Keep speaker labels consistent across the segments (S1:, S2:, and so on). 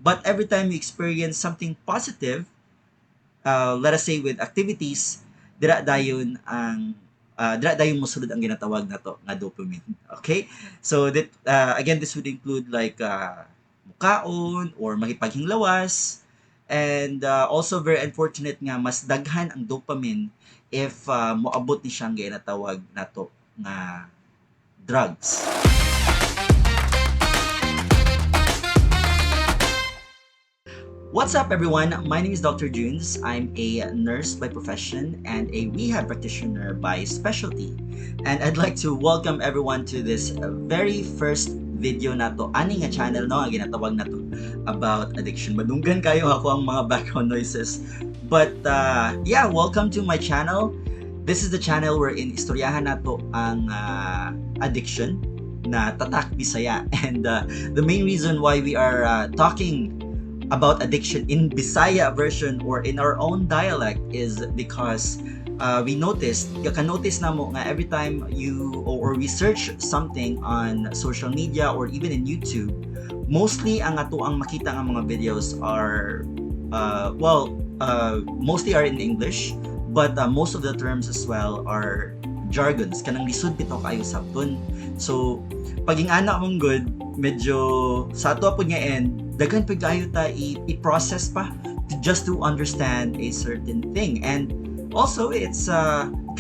S1: But every time you experience something positive, let us say with activities, dira dayon mosulod ang ginatawag nato nga dopamine. Okay? So that again, this would include like mukaon or makipaghinglawas, and also very unfortunate nga mas daghan ang dopamine if moabot ni siyang ginatawag nato nga drugs. What's up, everyone? My name is Dr. Junz. I'm a nurse by profession and a rehab practitioner by specialty. And I'd like to welcome everyone to this very first video nato ani nga channel, no, ang ginatawag nato about addiction. Madunggan kayo ako ang mga background noises. But yeah, welcome to my channel. This is the channel wherein istoryahan nato ang addiction na tatak Bisaya. And the main reason why we are talking about addiction in Bisaya version or in our own dialect is because we noticed, kaka-notice namo nga every time you or we search something on social media or even in YouTube, mostly ang ato ang makita nga mga videos are well, mostly are in English, but most of the terms as well are jargons, kanang lisod bitaw kaayo sabton. So, pag ingana man gud, medyo sa ato pod nga end, daghan pud kayo ta i-process pa just to understand a certain thing. And also, it's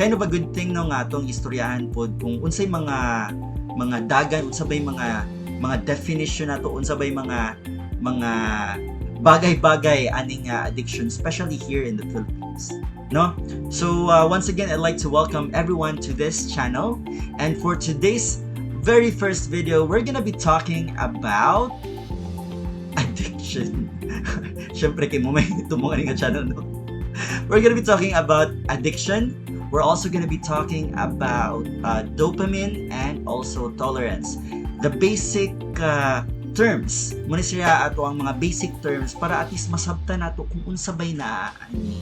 S1: kind of a good thing, no, nga atong istoryahan pod kung unsay mga dagan, unsa bay mga definition nato, unsa bay mga bagay-bagay aning addiction, especially here in the Philippines, no? So once again, I'd like to welcome everyone to this channel, and for today's very first video, we're gonna be talking about addiction. Syempre kay mo may ito mo nga channel, no? We're gonna be talking about addiction. We're also gonna be talking about dopamine and also tolerance. The basic terms. Muna siya ato ang mga basic terms para at least masabtan nato kung unsa bay naa ani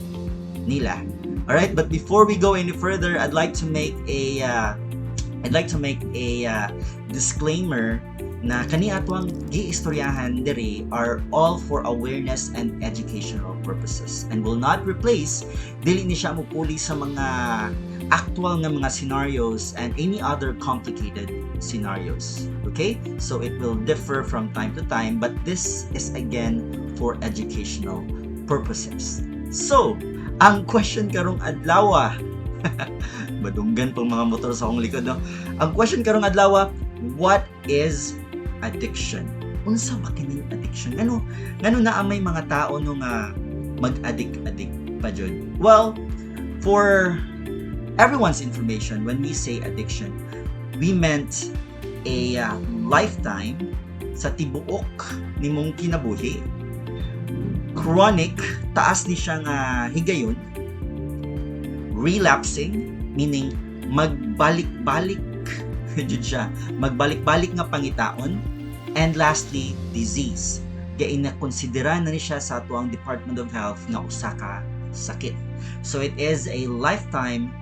S1: nila. Alright, but before we go any further, I'd like to make a disclaimer na kani ato ang giistoryahan diri are all for awareness and educational purposes and will not replace, dili ni siya mupuli sa mga actual nga mga scenarios and any other complicated scenarios. Okay? So it will differ from time to time, but this is again for educational purposes. So, ang question karong adlaw, madunggan pong mga motor sa akong likod, no? Ang question karong adlaw, what is addiction? Unsa ba kining addiction? Ngano naa may mga tao, no, nga mag-addict-addict pa jud? Well, for everyone's information, when we say addiction, we meant a lifetime, sa tibuok nimong kinabuhi, chronic, taas ni siya nga higayon, relapsing, meaning magbalik-balik jud siya, magbalik-balik nga pangitaon, and lastly, disease. Gain na konsidera na ni siya sa atuang Department of Health nga usa ka sakit. So it is a lifetime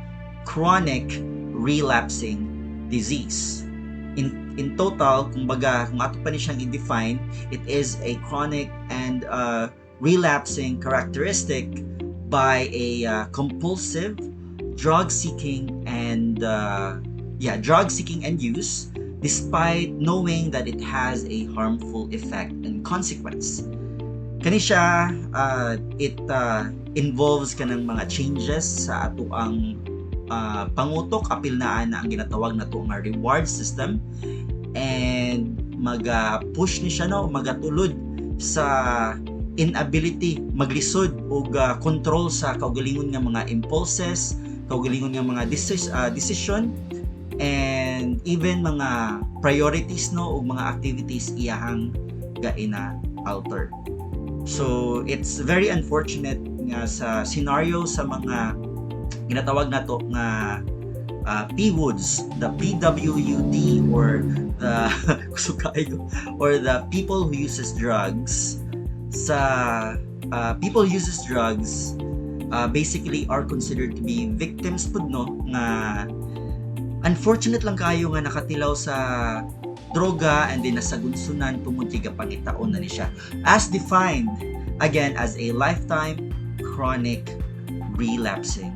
S1: chronic relapsing disease. In total, kumbaga, kung ato pa ni siyang i-define, it is a chronic and relapsing characteristic by a compulsive drug seeking and yeah, drug seeking and use despite knowing that it has a harmful effect and consequence. Kani siya, it involves kanang mga changes sa atoang pangutok, apil na ana ang ginatawag nato nga reward system, and maga-push ni siya, no, magatulod sa inability, maglisod og control sa kaugalingon nga mga impulses, kaugalingon nga mga decision and even mga priorities, no, ug mga activities iyahang gaina alter. So it's very unfortunate nga sa scenario sa mga ginatawag nato nga PWUDs, the PWUD or the kusog kaayo, or the people who uses drugs, sa people who uses drugs basically are considered to be victims pud, no, nga unfortunate lang kayo nga nakatilaw sa Droga and then nasagunsunan tungod kay gapangitaon na ni siya. As defined again as a lifetime chronic relapsing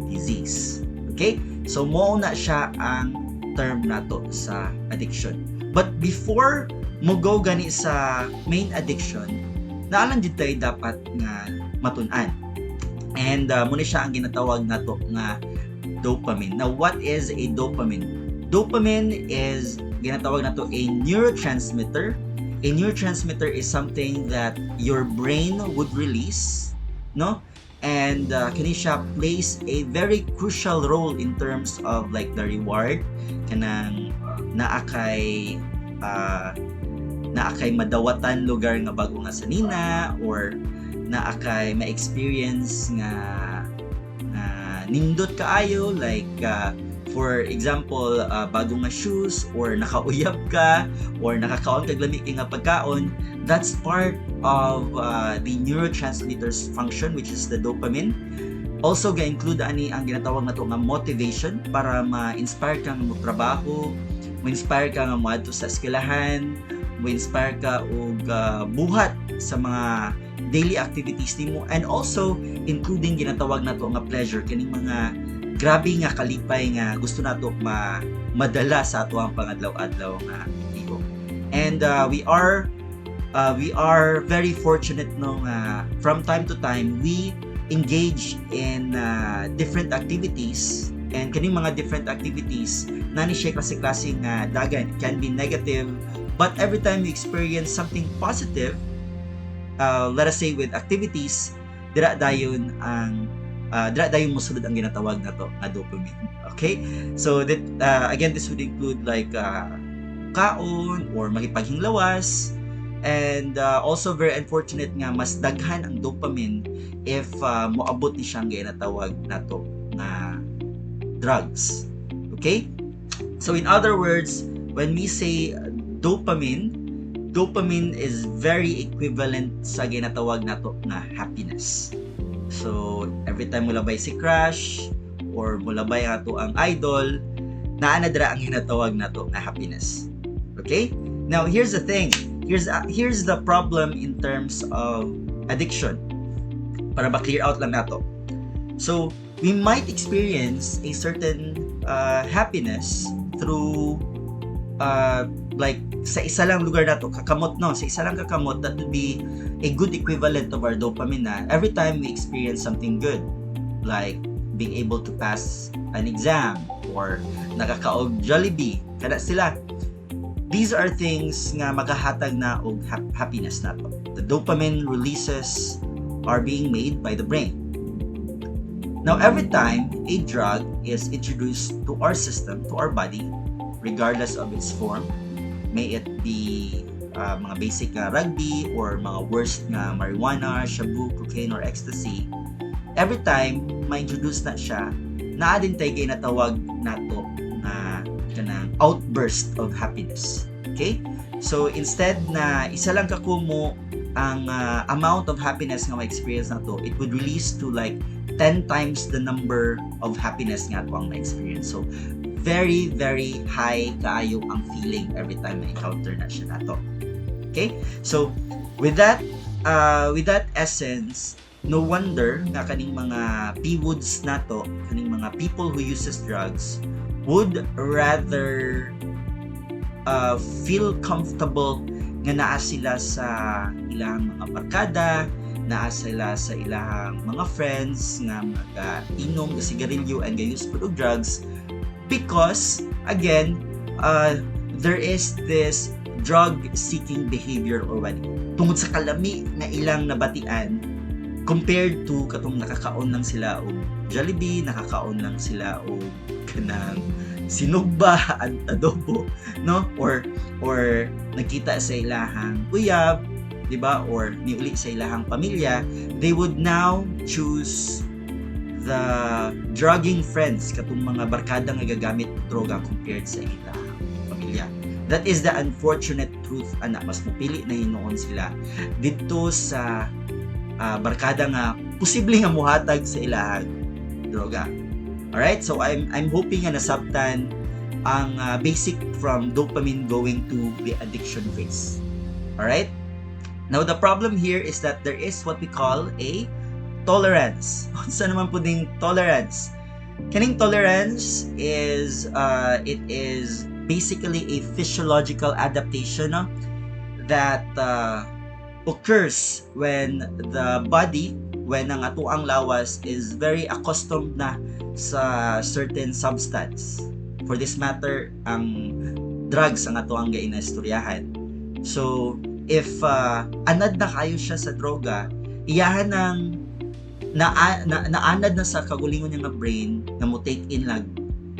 S1: disease. Okay? So mao na siya ang term nato sa addiction. But before mo go gani sa main addiction, naa lang jud tay dapat nga matun-an. And mao na siya ang ginatawag nato nga dopamine. Now, what is a dopamine? Dopamine is ginatawag nato a neurotransmitter. A neurotransmitter is something that your brain would release, no? And kini siya plays a very crucial role in terms of like the reward, kanang naa kay madawatan lugar nga bago nga sanina or naa kay ma-experience nga nindot kaayo, like for example, bago nga shoes or nakauyab ka or nakakaon kag lami kay nga pagkaon. That's part of the neurotransmitters function, which is the dopamine. Also ga-include ani ang ginatawag nato nga motivation para ma-inspire ka nga motrabaho, mo-inspire ka nga moadto sa eskwelahan, mo-inspire ka og buhat sa mga daily activities nimo, and also including ginatawag nato nga pleasure, kining mga grabe nga kalipay nga gusto nato madala sa ato ang pangadlaw-adlaw nga libo. And we are very fortunate, no, nga from time to time we engage in different activities, and kaning mga different activities naa ni siya klase-klase nga dagan. It can be negative, but every time you experience something positive, let us say with activities, dira dayon mosulod ang ginatawag nato nga dopamine. Okay, so that again, this would include like kaon or makipaghinglawas, and also very unfortunate nga mas daghan ang dopamine if moabot ni siyang ginatawag nato nga drugs. Okay, so in other words, when we say dopamine, dopamine is very equivalent sa ginatawag nato nga happiness. So every time mulabay si crush or mulabay ato ang idol, naa na dira ang ginatawag nato nga happiness. Okay, now here's the thing, here's the problem in terms of addiction, para ma-clear out lang nato. So we might experience a certain happiness through like sa isa lang lugar nato kakamot, no, sa isa lang kakamot. That would be a good equivalent of our dopamine na every time we experience something good, like being able to pass an exam or nakakaog Jollibee kada sila. These are things nga magahatag na og happiness nato. The dopamine releases are being made by the brain. Now, every time a drug is introduced to our system, to our body, regardless of its form, may it be mga basic nga rugby or mga worst nga marijuana, shabu, cocaine, or ecstasy, every time ma-introduce na siya, naa din tay ginatawag nato nga kanang outburst of happiness. Okay? So instead na isa lang ka kumo ang amount of happiness nga ma-experience nato, it would release to like 10 times the number of happiness nga ato ang ma-experience. So very, very high kaayo ang feeling every time ma-encounter na siya nato. Okay? So with that essence, no wonder nga kaning mga PWUDs nato, kaning mga people who uses drugs would rather feel comfortable nga naa sila sa ilang mga barkada, naa sila sa ilang mga friends nga mga-inom, sigarilyo and ga-use pud og drugs, because again, there is this drug seeking behavior already tungod sa kalami nga ilang nabatian compared to katong nakakaon lang sila og Jollibee, nakakaon lang sila og kanang sinugba at adobo, no? Or nagkita sa ilahang uyab, di ba? Or niuli sa ilahang pamilya, they would now choose the drugging friends, katong mga barkada nga gagamit og droga compared sa ilahang pamilya. That is the unfortunate truth, ana. Mas mupili na hinuon sila didto sa barkada nga posible nga muhatag sa ilahang droga. Alright? So I'm hoping nga nasabtan Ang basic from dopamine going to the addiction phase. All right? Now, the problem here is that there is what we call a tolerance. Unsa naman pud ning tolerance? Kaning tolerance is it is basically a physiological adaptation, no, that occurs when the body, when ang atoang lawas is very accustomed na sa certain substance. For this matter, ang drugs ang atoang gainastoryahan. So, if anad na kayo siya sa droga, iyahan ng na, na, naanad na sa kaugalingon niya nga brain na mo take in lang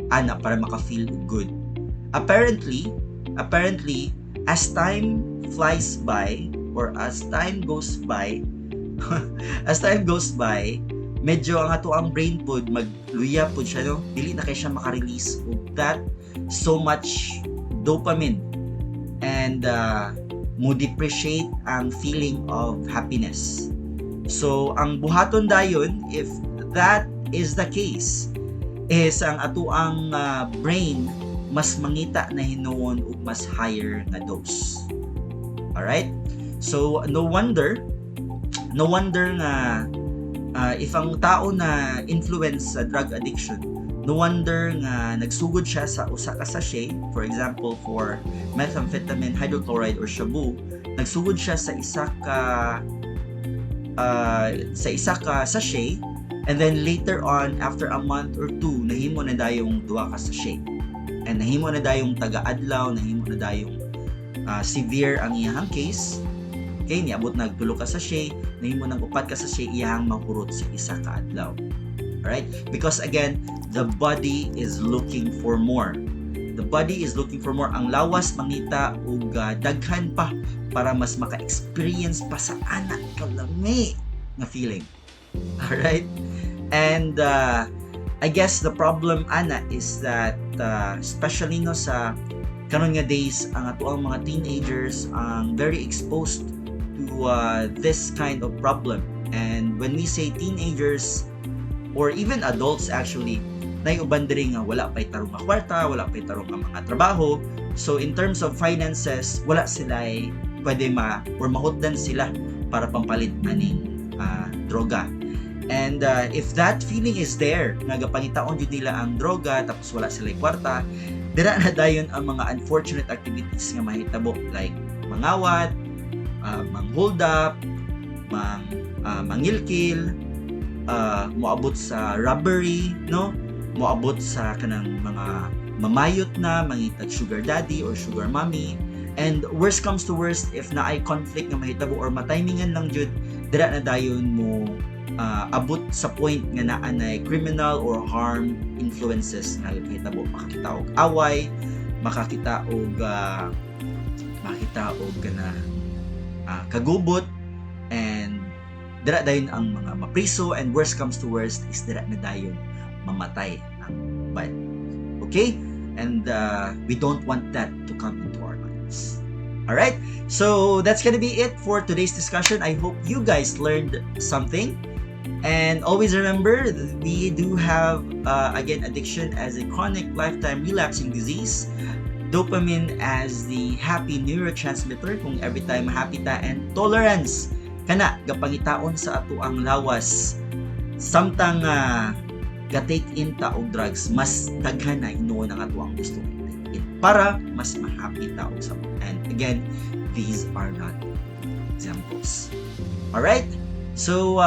S1: ana para maka-feel good. Apparently, as time flies by or as time goes by, as time goes by, medyo ang atoang brain pod magluya pod siya, no? Dili na kay siya maka-release og that so much dopamine and mo depreciate ang feeling of happiness. So, ang buhaton dayon, if that is the case, is ang atoang brain mas mangita na hinuon og mas higher nga dose. Alright? So, no wonder nga if ang tao na influence sa drug addiction, no wonder nga nagsugod siya sa usa ka sachet, for example, for methamphetamine hydrochloride or shabu, nagsugod siya sa isa ka sachet and then later on, after a month or two, nahimo na dayong duha ka sachet and nahimo na dayong taga-adlaw, nahimo na dayong severe ang iyahang case. Okay, niabot nag tulo ka sachet, nahimo nang upat ka sachet iyahang mahurot sa isa ka adlaw. Alright? Because again, the body is looking for more. The body is looking for more. Ang lawas mangita og daghan pa para mas maka-experience pa sa ana kalami nga feeling. Alright? And I guess the problem ana is that especially, no, sa karon nga days, ang atoang mga teenagers ang very exposed to this kind of problem. And when we say teenagers or even adults actually, nay uban diri nga wala pay tarong nga kwarta, wala pay tarong nga mga trabaho. So in terms of finances, wala sila ay pwede ma or mahutdan sila para pampalit aning droga. And if that feeling is there, nga gapangitaon jud nila ang droga tapos wala sila kwarta, dira na dayon ang mga unfortunate activities nga mahitabo like mangawat, mang hold up, mangilkil, moabot sa robbery, no? Moabot sa kanang mga mamayot na, mangitag sugar daddy or sugar mommy. And worst comes to worst, if naay conflict nga mahitabo or matimingan lang jud, dira na dayon mo abot sa point nga naa nay criminal or harm influences nga mahitabo, makakita og away, makakita og kana kagubot and dira dayon ang mga mapriso and worst comes to worst is dira na dayon mamatay ang uban. Okay? And we don't want that to come into our lives. All right? So that's gonna be it for today's discussion. I hope you guys learned something. And always remember, we do have, again, addiction as a chronic lifetime relapsing disease, dopamine as the happy neurotransmitter kung every time happy ta, and tolerance kana gapangitaon sa atoang lawas samtang ga-take in ta og drugs, mas daghan na hinuon ang atoang gusto take in para mas ma-happy ta og sama. And again, these are not examples. All right? So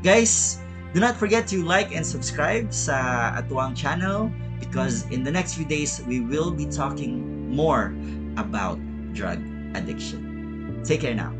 S1: guys, do not forget to like and subscribe sa atoang channel because in the next few days we will be talking more about drug addiction. Take care now.